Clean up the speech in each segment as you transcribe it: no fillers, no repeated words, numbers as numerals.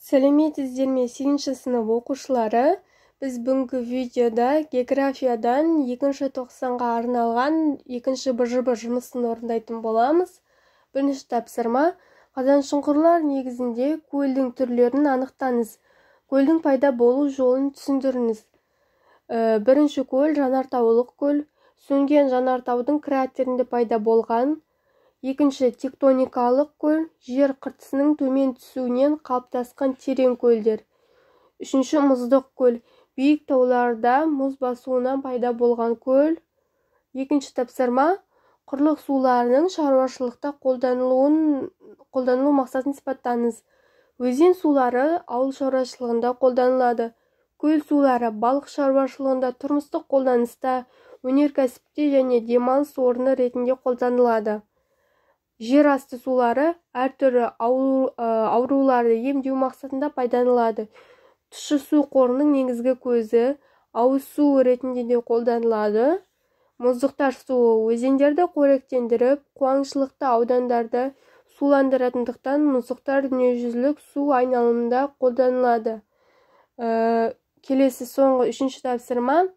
Сәлеметсіздер ме, 8 сынып оқушылары? Біз бүгінгі видеода географиядан екінші тоқсанға арналған екінші БЖБ жұмысын орындайтын боламыз. Бірінші тапсырма: қазаншұңқырлар негізінде көлдің түрлерін анықтаңыз. Көлдің пайда болу жолын түсіндіріңіз. Бірінші көл — жанартаулық көл, сөнген жанартаудың кратерінде пайда болған. Екінші тектоникалық көл, жер қыртысының төмен түсуінен қалыптасқан терең көлдер. Үшінші мұздық көл, биік тауларда мұз басуынан пайда болған көл. Екінші тапсырма: құрлық суларының шаруашылықта қолданылу мақсатын сипаттаңыз. Өзен сулары ауыл шаруашылығында қолданылады. Көл сулары балық шаруашылығында, тұрмыстық қолданыста, өнеркәсіпте және демалыс орны ретінде қолданылады. Жер асты сулары әртүрлі ауруларды емдеу мақсатында пайдаланылады. Тұщы су қорының негізгі көзі, ауыз су ретінде де қолданылады. Мұздықтар суы өзендерді қоректендіріп, қуаңшылықты аудандарды суландыратындықтан, мұздықтар дүниежүзілік су айналымында қолданылады. Келесі, соңғы үшінші тапсырма: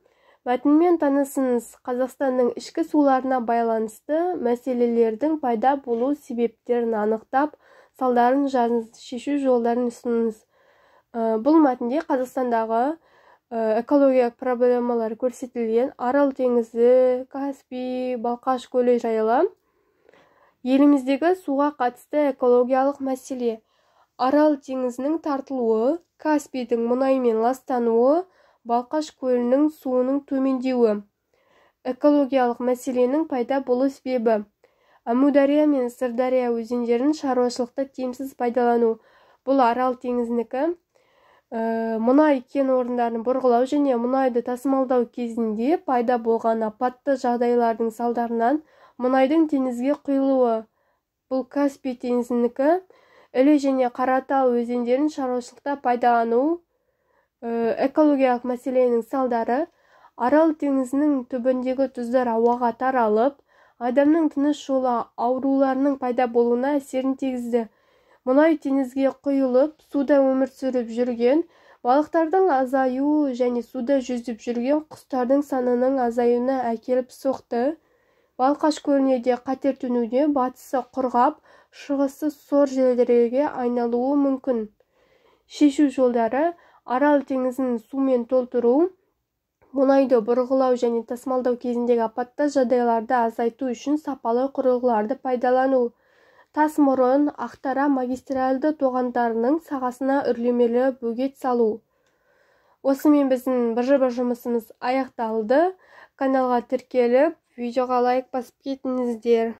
мәтінмен танысыңыз. Қазақстанның ішкі суларына байланысты мәселелердің пайда болу себептерін анықтап, салдарын жазыңыз, шешу жолдарын ұсыныңыз. Бұл мәтінде Қазақстандағы экологиялық проблемалар көрсетілген. Арал теңізі, Каспий, Балқаш көлі жайлы. Еліміздегі суға қатысты экологиялық мәселе: Арал теңізінің тартылуы, Каспийдің мұнаймен ластануы, Балқаш көлінің суының төмендеуі. Экологиялық мәселенің пайда болу себебі: Әмудария мен Сырдария өзендерін шаруашылықта тиімсіз пайдалану. Бұл Арал теңізінікі. Мұнай кен орындарын бұрғылау және мұнайды тасымалдау кезінде пайда болған апатты жағдайлардың салдарынан мұнайдың теңізге құйылуы. Бұл Каспий теңізінікі. Іле және Қаратал өзендерін шаруашылықта пайдалану. Экологиялық мәселенің салдары: Арал теңізінің түбіндегі тұздар ауаға таралып, адамның тыныс жолы ауруларының пайда болуына әсерін тигізді. Мұнай теңізге құйылып, суда өмір сүріп жүрген балықтардың азаюы және суда жүзіп жүрген құстардың санының азаюына әкеліп соқты. Балқаш көліне де қатер төнуде, батысы құрғап, шығысы сор желдіреге айналуы мүмкін. Шешу жолдары: Арал теңізін сумен толтыру, мұнайды бұрғылау және тасымалдау кезіндегі апатты жағдайларды азайту үшін сапалы құрылғыларды пайдалану, Тасмұрын, Ақтара магистральды тоғандарының сағасына үрлемелі бөгет салу. Осымен біздің БЖБ жұмысымыз аяқталды. Каналға тіркеліп, видеоға лайк басып кетіңіздер.